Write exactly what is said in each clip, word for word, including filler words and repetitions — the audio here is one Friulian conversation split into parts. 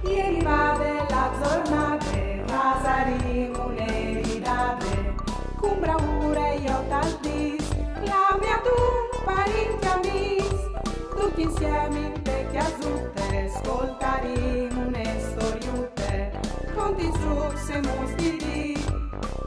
E rivade la zornade, fasarìn une ridade, cun braure jo tal dis, clame a dun parint e amis, ducj insiemi inte cjasute, scoltarìn une storiute, cont lis zucs e mus di dì.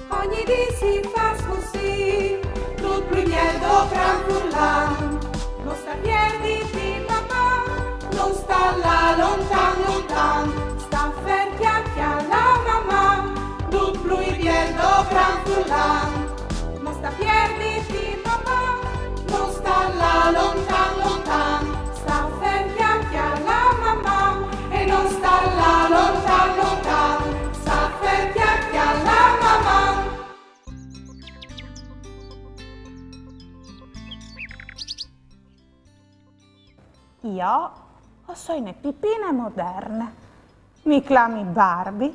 Ogni dì si fâs cussì, dut plui biel doprant furlan. No sta pierditi, papà, no sta lâ lontan, lontan, sta fer, cjale la mamà, dut plui biel doprant furlan. No sta pierditi, papà, no sta lâ lontan, lontan, sta fer, cjale la mamà, e no sta lâ lontan, lontan, sta fer, cjale la mamà. Jo o soi une pipine moderne. Mi clami Barbie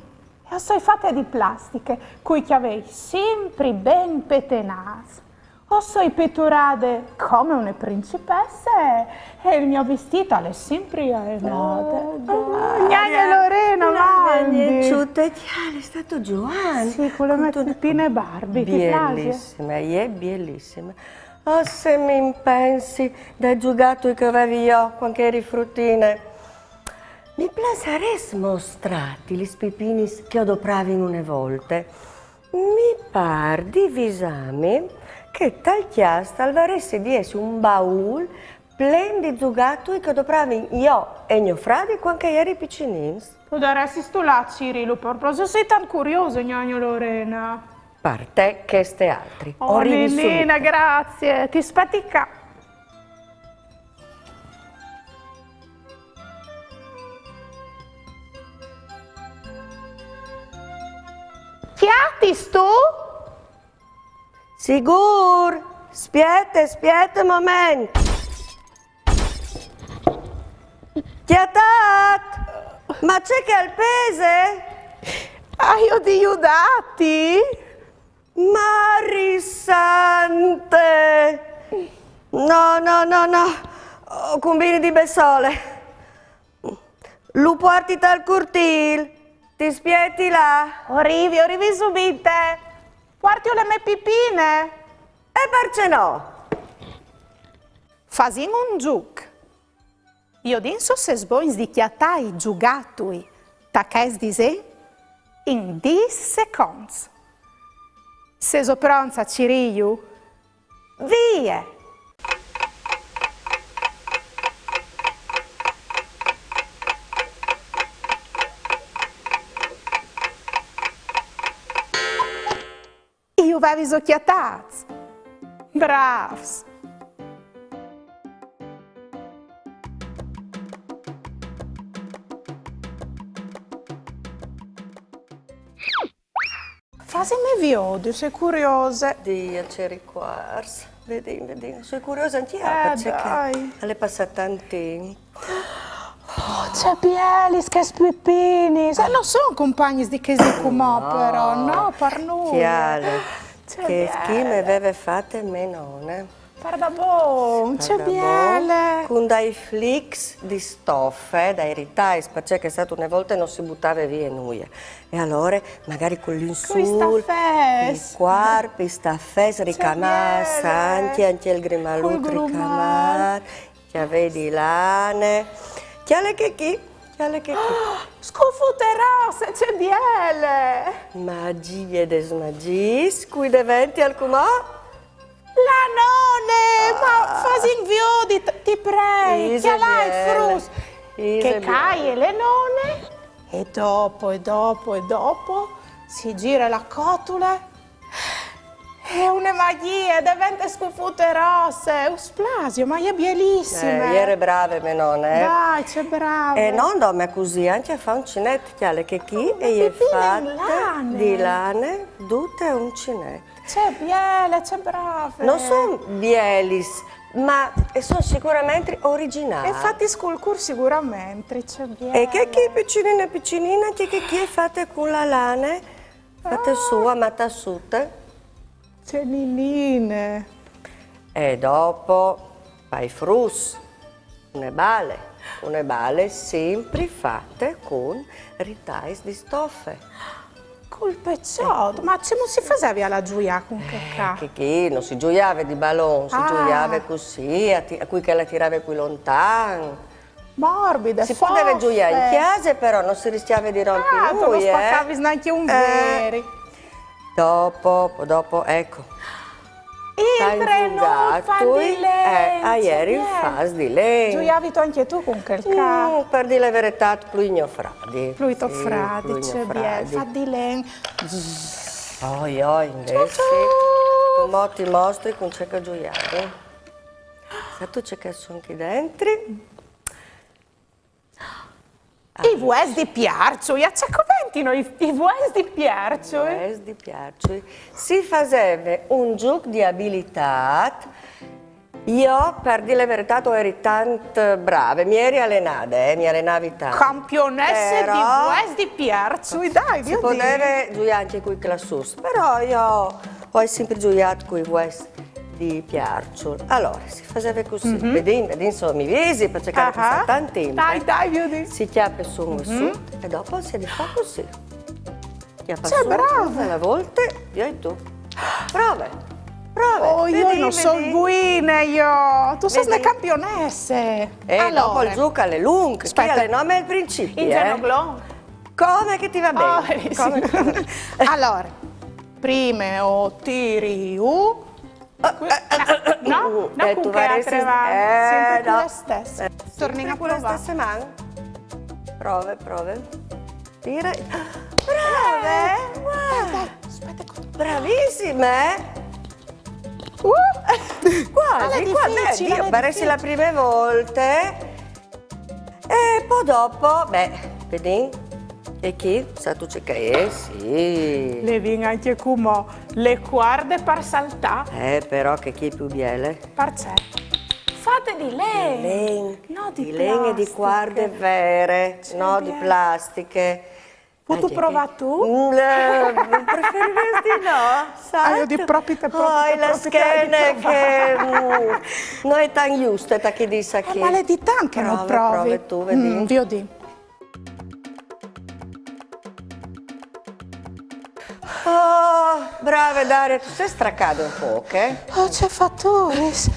e o soi fate di plastiche, cui cjavei simpri ben petenâts. O soi piturade come une principesse e il gno vistît al è simpri aenât. Oh, Gnagne Lorena, mandi. Cjale, al è stât Gioan. Sì, cu la mê pipine Barbie, ti plâs? Bielissime, e je bielissime. Oh, se mi impensi dai zugatui che o vevi jo cuant che o jeri frutine. Mi plasarès mostrâti lis pipinis che o dopravin une volte. Mi pâr di visâmi che tal cjast al varessi di jessi un baûl plen di zugatui che o dopravin jo e gno fradi cuant che o jerin piçinins. Podaressistu lâ a cirîlu, par plâs, o soi tant curiose, gnagne Lorena. Par te chest e altri. Oh, o rivi subit. Ninine, graciis. Ti spieti ca. Cjatistu? Sigûr. Spiete, spiete un moment. Cjatât! Ma ce che al pese? Aio di judâti? Mari sante! No, no, no, no. O cumbini di bessole. Lu puarti tal curtîl. Ti spieti là. O rivi, o rivi subite. Puarti le mê pipine. E parcè no? Fasìn un zûc. Viodìn se o sês bogns di cjatâ i zugatui ta chest disen in dîs seconts. Sêso pronts a cirîju? Vie! Ju veviso cjatâts? Brâfs! Fasimi viodi, o soi curiose. Dì, ce ricuarts. Viodìn, viodìn, o soi curiose ancje jo, eh, parcè che al è passât tant timp. Oh, ce bielis chestis pipinis! E no son compagnis di chês di cumò, però, no, par nuie. Cjale, chês chi me veve fate mê none. Pardabon, ce biele! Cun dai flics di stofe, dai ritais, parcè che, sâstu, une volte no si butave vie nuie. E alore, magari cul linzûl, i cuarps, i stafets ricamâts, ancje, ancje il grimalut ricamât. Cjavei di lane. Cjale chê chi, cjale chê chi. Scufute rosse, ce biele! Magjie des magjiis, cui devential cumò? La none! Ma fasìn viodi, ti prei, cjalait, fruts! Che ca e je la none, e dopo, e dopo, e dopo, si zire la cotule. E je une magjie, e devente scufute rosse, un splasio, ma e je bielissime. Eh, e jere brave mê none, eh. Dai, ce brave. E no dome cussì, ancje a fâ uncinet, cjale chê chi, e je fate di lane, dute uncinet. Ce biele, ce brave. No son bielis, ma e son sigurementri origjinâls. E fatis cul cûr sigurementri, ce biele. E chê chi piçinine piçinine, chê chi e je fate cu la lane, fate sù a matassute. Ce ninine. E dopo, pai fruts, une bale. Une bale simpri fate cun ritais di stofe. Cul peçot, ma cemût si fasevie a la zuiâ cun chel ca? Che chi no si zuiave di balon, si Ah. zuiave cussì, a ti- a cui che la tirave plui lontan. Morbide, Si podeve fofe. zuiâ in cjase, però no si riscjave di rompi Ah, tu no nuie, eh. spacavis nancje un Eh. veri. Dopo, dopo, eco. Il trenut, fa di len, Eh, a jerin ce biel. Fâs di len. Zuiavistu ancje tu cun chel ca? Mm, par dî la veretât, plui gno fradi. Plui to Sì, fradi, plui ce gno biel, fradi. fa di len. Oi, oi, invezit. Cumò ti mostri cun ce che o zuiavi. Sâstu ce che a son chi dentri? I vues di piarçui, a ce coventino i, i vues di piarçui? Vues di piarçui. Si faseve un zûc di abilitât. Jo, par dî la veretât, o jeri tant brave, mi jeri alenade, eh, mi alenavi tant. Campionesse di Però vues di piarçui, dai, Si viôt. podeve zuiâ ancje cui classuts, però jo o ai simpri zuiât cui vues di piarçul. Alore, si faseve cussì. Vedìn, vedìn se mi visi, parcè che al à passât tant timp. Dai, dai, viôt. Si cjape sù, sù, e dopo si à di fâ cussì. Cjape sù, Ce brave. A la volte, jo e tu. Prove, prove. Oh, jo Vedìn, no soi vedìn. buine, jo. Tu sês une Vedìn. Campionesse. E dopo il zûc al è lunc, chi al è nome al principi, In eh. zenoglon. Come che ti va ben? Ah, benissimo. Come- Alore, prime o tiri jù. No, no, Eh, cun tu chê varessis- altre man, eh, simpri cu no. la stesse. Tornìn a Cu la provâ. Stesse man. Prove, prove. Tire. Brave, guarda. Spiete, Bravissime. Uh! Quasi, Al è quasi. dificile, Dio, al è parece la dificile. Prime volte. E po dopo, beh, vedìn. E chi? Sâstu ce che e je? Sì. Le vin ancje cumò le cuarde par saltâ. Eh, però che chi e je plui biele? Parcè? Fate di len. Len. No di Di len e di plastiche. cuarde vere, Ce no di biel. Plastiche. Vûstu Ancje chi. provâ tu? Mm, eh, preferirès di no, sâstu? Ah, jo di propit, propit, Oi, la propit, schene di che mm, no je tant juste, ta chi dîs chi. Eh, ma al è di tant che no Prove, provi. prove tu, vedìn. Mm, viôt. Oh, brave Daria, tu sês stracade un pôc, eh? Oh, ce faturis.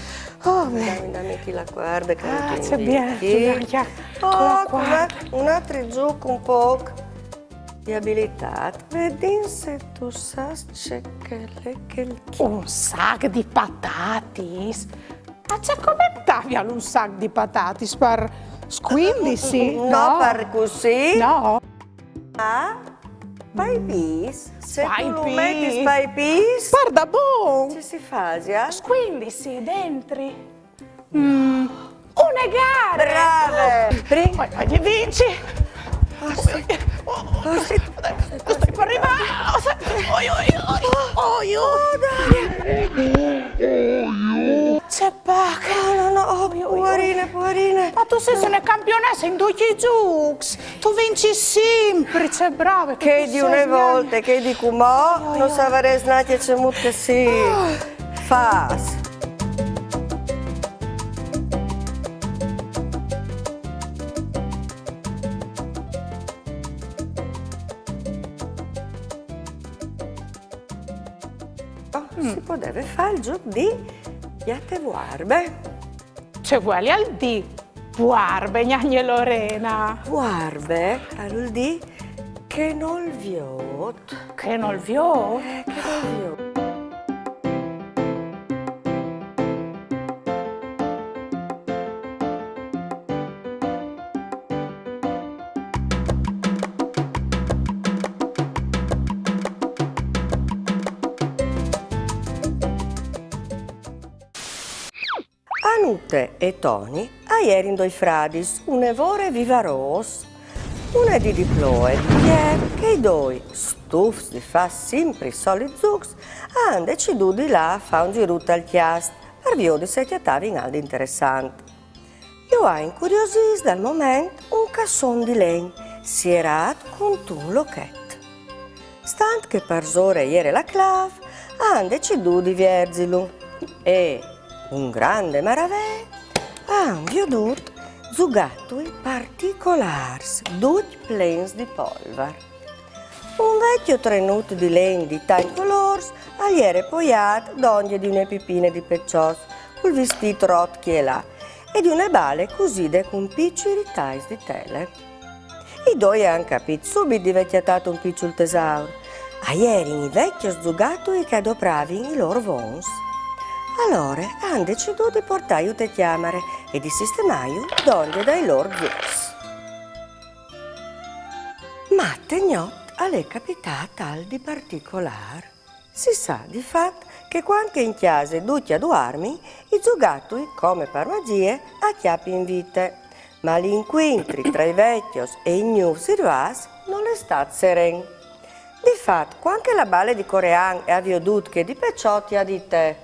Oh, beh. Dami, dami chi la cuarde che Ah, ti ce biel, inviti. ce biel. Oh, Cu la come? cuarde. Un altri zûc un pôc di abilitât. Vedìn se tu sâs ce che al è chel chi. Un sac di patatis? Ma ce coventavial un sac di patatis? Par scuindisi? No, par cussì. No. Ah, pai pîts. Se Pai tu lu pîts. Metis pai pîts, Pardabon. Ce si fasial? Scuindisi, dentri. Mm. Une gare. Brave. Prin- Oi, oi, di vinci. Oh, sì. Oh, sì. Sto par rivâ. Oi, oi, oi. Oi, oi. Ce pac. No, no, no, oh, poarine, poarine. Ma tu sês une campionesse in ducj i zûcs. Tu vincis simpri, ce brave che Chê tu di une sês, volte, chê di cumò, Oi, no oi. savarès nancje cemût che si fâs. Oh, si podeve fâ il zûc di jate vuarbe. Ce vuelial dî vuarbe, gnagne Lorena? Vuarbe al vûl dî che nol viôt. Che nol viôt? Che nol viôt. Anute e Toni a jerin doi fradis, une vore vivarôs. Une dì di ploie di Invier, chei doi, stufs di fâ simpri i solits zûcs, a àn decidût di lâ a fâ un zirut tal cjast, par viodi se a cjatavin alc di interessant. Ju à incuriosîts dal moment un casson di len, sierât cuntun lochet. Stant che parsore e jere la clâf, a àn decidût di vierzilu. E, cun grande maravee, a àn viodût Zugatui particolârs, ducj plens di polvar. Un vecjo trenut di len di tancj colôrs al jere poiât dongje di une pipine di peçots, cul vistît rot chi e là, e di une bale cuside cun piçui ritais di tele. I doi a àn capît subit di vê cjatât un piçul tesaur. A jerin i vecjos zugatui che a dopravin i lôr vons. Alore a àn decidût di puartâju te cjamare e di sistemâju dongje dai lôr zûcs. Ma te gnot al è capitât alc di particolâr. Si sa, di fat, che cuant che in cjase ducj a duarmin, i zugatui, come par magjie, a cjapin vite. Ma l'incuintri tra i vecjos e i gnûfs rivâts nol è stât seren. Di fat, cuant che la bale di Corean e à viodût chê di peçot, i à dite: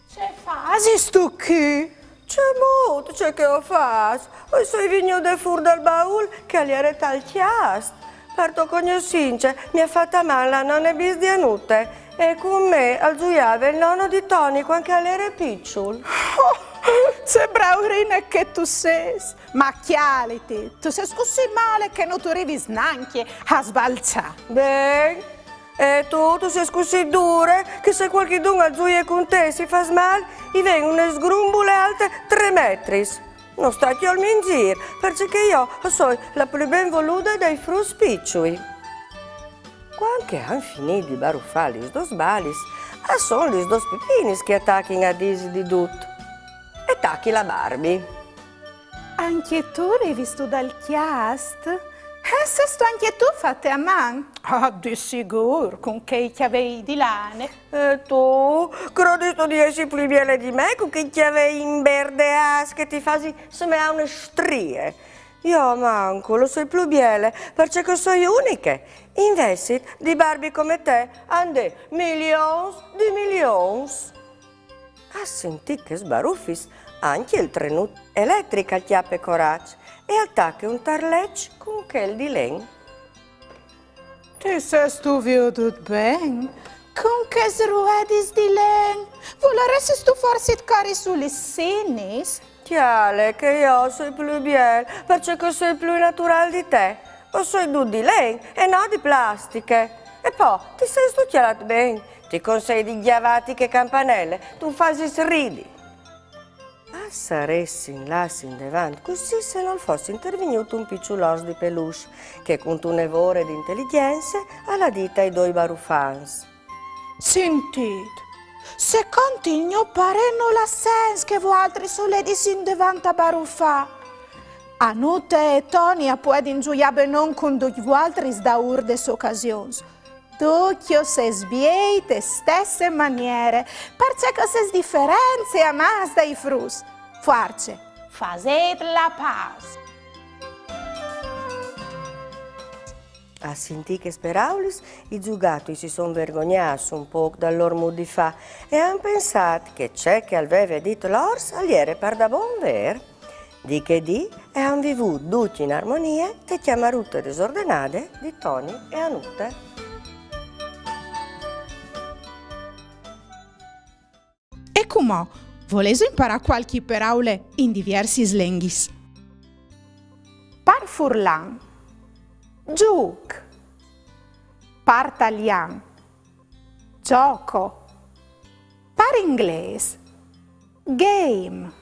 Ce fasistu chi? Cemût, ce che o fâs? O soi vignude fûr dal baûl che al jere tal cjast. Par tô cognossince, mi à fat a man la none bis di Anute, e cun me al zuiave il nono di Toni cuant che al jere piçul. Oh, ce braurine che tu sês! Ma cjaliti, tu sês cussì male che no tu rivis nancje a sbalçâ. Ben, e tu, tu sês cussì dure che se cualchidun al zuie cun te e si fâs mâl, i ven une sgrumbule alte trê metris. No sta cjolmi in zîr, parcè che jo o soi la plui benvolude dai fruts piçui. Cuant che a àn finît di barufâ lis dôs balis, a son lis dôs pipinis che a tachin a dîsi di dut. E tache la Barbie. Ancje tu rivistu dal cjast? Eh, sêstu ancje tu fate a man? Ah, di sigûr, cun chei cjavei di lane. E tu? Crodistu di jessi plui biele di me cun chei cjavei imberdeâts che ti fasin semeâ une strie? Jo almancul o soi plui biele, parcè che o soi uniche. Invezit di Barbie come te a 'nd è milions di milions. A sintî chês barufis, ancje il trenut eletric al cjape coraç e al tache un tarleç cun chel di len. Ti sêstu viodût ben? Cun chês ruedis di len? Volaressistu forsit cori su lis sinis? Cjale che jo o soi plui biel, parcè che o soi plui naturâl di te. O soi dut di len e no di plastiche. E po, ti sêstu cjalât ben? Ti consei di gjavâti chê campanele, tu fasis ridi. A saressin lâts indevant cussì se nol fos intervignût un piçul ors di peluche, che cuntune vore di inteligjence al à dit ai doi barufants: Sintît, secont il gno parê nol à sens che voaltris o ledis indevant a barufâ. Anute e Toni a puedin zuiâ benon cun ducj voaltris daûr des ocasions. Ducj o sês biei te stesse maniere, parcè che o sês diferents e amâts dai fruts. Fuarce, fasêt la pâs! A sintî chês peraulis, i zugatui si son vergognâts un pôc dal lôr mût di fâ e a àn pensât che ce che al veve dit l'ors al jere pardabon vêr. Di chê dì a àn vivût ducj in armonie te cjamarute desordenade di Toni e Anute. E cumò, volêso imparâ cualchi peraule in diviersis lenghis? Par furlan: zûc. Par talian: gioco. Par inglês: game.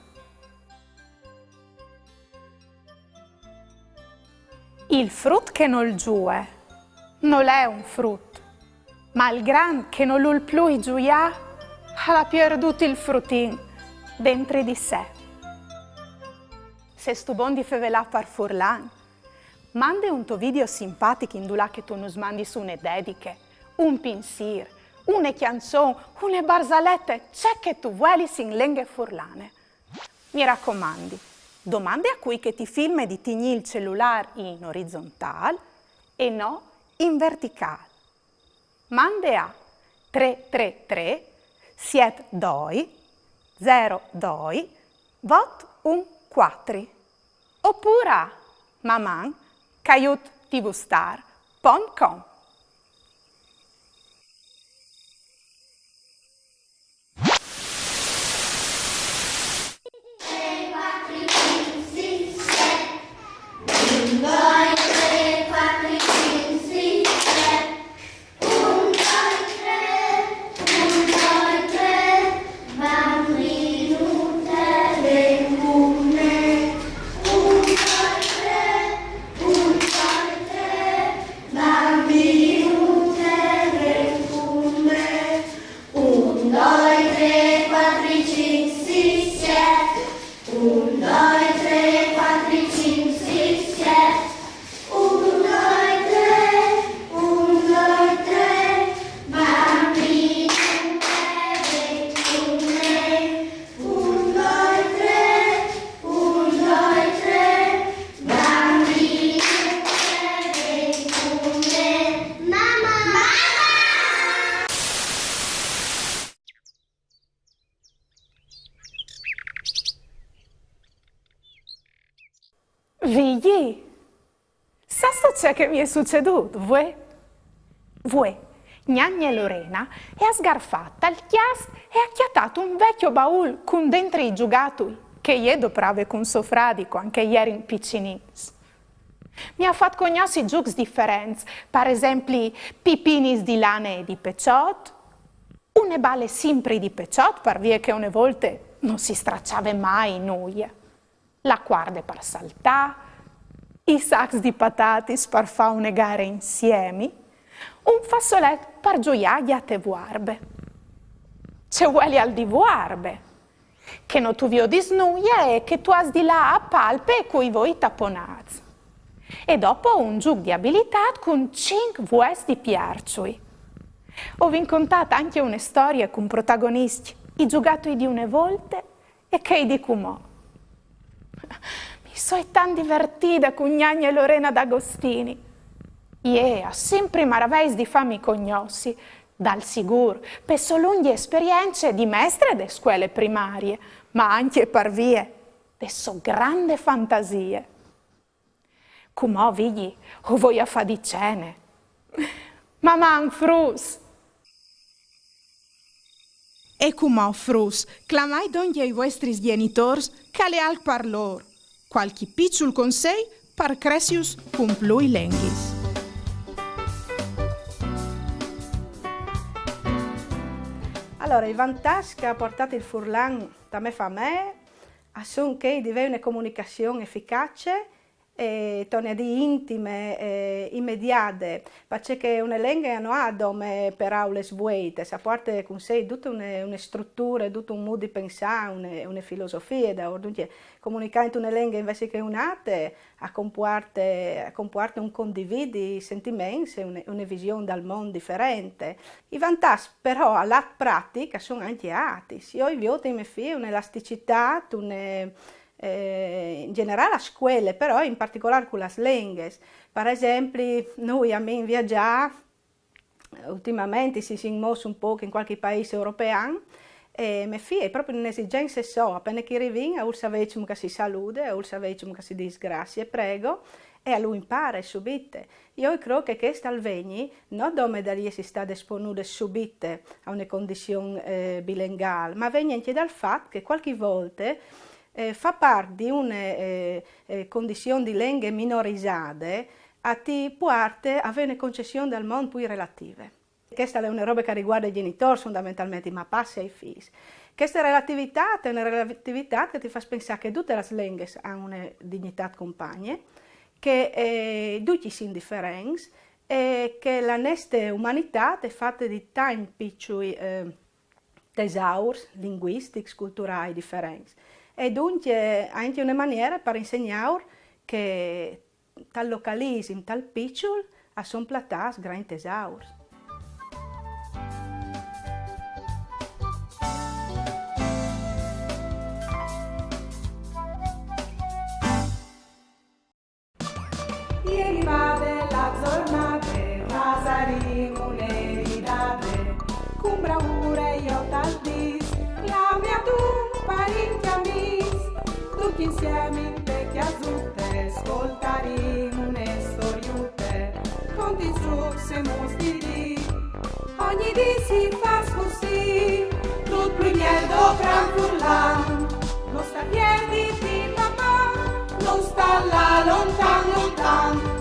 Il frut che nol zuie nol è un frut, ma il grant che nol vûl plui zuiâ al à pierdût il frutin dentri di se. Sêstu bon di fevelâ par furlan? Mande un to video simpatic indulà che tu nus mandis une dediche, un pinsîr, une cjançon, une barzalete, ce che tu vuelis in lenghe furlane. Mi racomandi, domande a cui che ti filme di tignî il celulâr in orizontâl e no in verticâl. Mande a trê trê trê siet doi zero doi vot un cuatri, opûr a maman caiut tvstar pont com. Ce che mi è sucedût, vuê? Vuê, gnagne Lorena e à sgarfât tal cjast e à cjatât un vecjo baûl cun dentri i zugatui che jê e doprave cun so fradi cuant che a jerin piçinins. Mi à fat cognossi zûcs diferents, par esempli pipinis di lane e di peçot, une bale simpri di peçot, par vie che une volte no si straçave mai nuie, la cuarde par saltâ, i sacs di patatis par fâ une gare insiemi, un fassolet par zuiâ a gjate vuarbe. Ce vuelial dî vuarbe? Che no tu viodis nuie e che tu âs di lâ a palpe cui voi taponâts. E dopo un zûc di abilitât cun cinc vues di piarçui. O vin contât ancje une storie cun protagoniscj i zugatui di une volte e chei di cumò. Mi soi tant divertide cun gnagne Lorena D'Agostini. Jê e à simpri maraveis di fâmi cognossi, dal sigûr, pe sô lungje esperience di mestre de scuele primarie, ma ancje par vie de sô grande fantasie. Cumò, Vigji, o voi a fâ di cene. Maman, fruts! E cumò, fruts, clamait dongje i vuestris gjenitôrs, che al è alc par lôr. Cualchi piçul consei par cressius cun plui lenghis. Alore, i vantaçs che al à puartât il furlan ta mê famee a son chei di vê une comunicazion eficace e, torni a dî, intime e imediade, parcè che une lenghe no à dome peraulis vueitis, e puarte cun se dute une, une struture, dut un mût di pensâ, une, une filosofie, daûr. Duncje, comunicâ intune lenghe invezit che une altre al compuarte, al compuarte un condividi sentiments e une, une vision dal mont diferente. I vantaçs però al at pratic a son ancje atis. Jo i viôt in mê fie une elasticitât, une, eh, in gjenerâl a scuele, però in particolâr cu lis lenghis. Par esempli, nô o amìn viazâ, ultimamentri si sin mossi un pôc in cualchi paîs european, e mê fie e à propit une esigence sô, a pene che i rivìn, a vûl savê cemût che si salude, a vûl savê cemût che si dîs graciis, prego, e a lu impare subite. Jo o crôt che chest al vegni no dome dal jessi stade esponude subite a une condizion, eh, bilengâl, ma al vegni ancje dal fat che cualchi volte, eh, fâ part di une, eh, eh, condizion di lenghe minorizade a ti puarte a vê une concezion dal mont plui relative. Cheste e je une robe che e rivuarde i gjenitôrs fondamentalmentri, ma passe ai fîs. Cheste relativitât e je une relativitât che ti fâs pensâ che dutis lis lenghis a àn une dignitât compagne, che, eh, ducj i sin diferents e che la nestre umanitât e je fate di tancj piçui, eh, tesaurs linguistics, culturâi diferents. E duncje e je ancje une maniere par insegnâur che tal localisim, tal piçul, a son platâts grancj tesaurs. Ogni dì si fâs cussì, dut plui biel doprant furlan. No sta pierditi, papà, no sta lâ lontan, lontan.